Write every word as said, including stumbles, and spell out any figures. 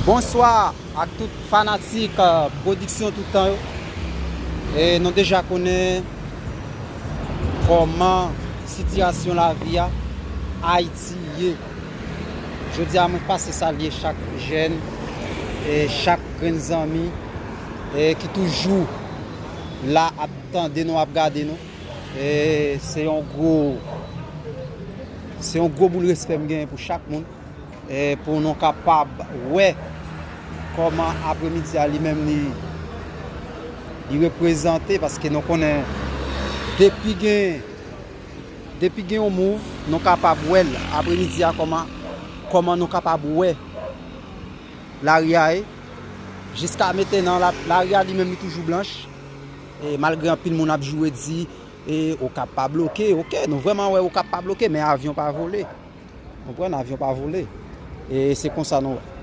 Bonswa ak tout fanatik, euh, pwodiksyon tout tan yo. E nou deja konnen kòman sitiyasyon lavi a Ayiti ye. Jodi a, mwen pase salye chak jèn e chak grenn zanmi e ki toujou la ap tande nou, ap gade nou. E se yon gwo, se yon gwo boul respè m genyen pou chak moun. E pou nou kapab wè kòman apremidi a li menm li, li reprezante, paske nou konnen depi gen, depi gen yon mouv, nou kapab wè l apremidi a kòman, kòman nou kapab wè lari a ye. Jiska mentenan, la, lari a li menm li toujou blanch. E malgre anpil moun ap joure di, e Okap pa bloke, oke, nou vrèman wè Okap pa bloke, men avyon pa vole. Konprann, avyon pa vole. E se konsa nou wè.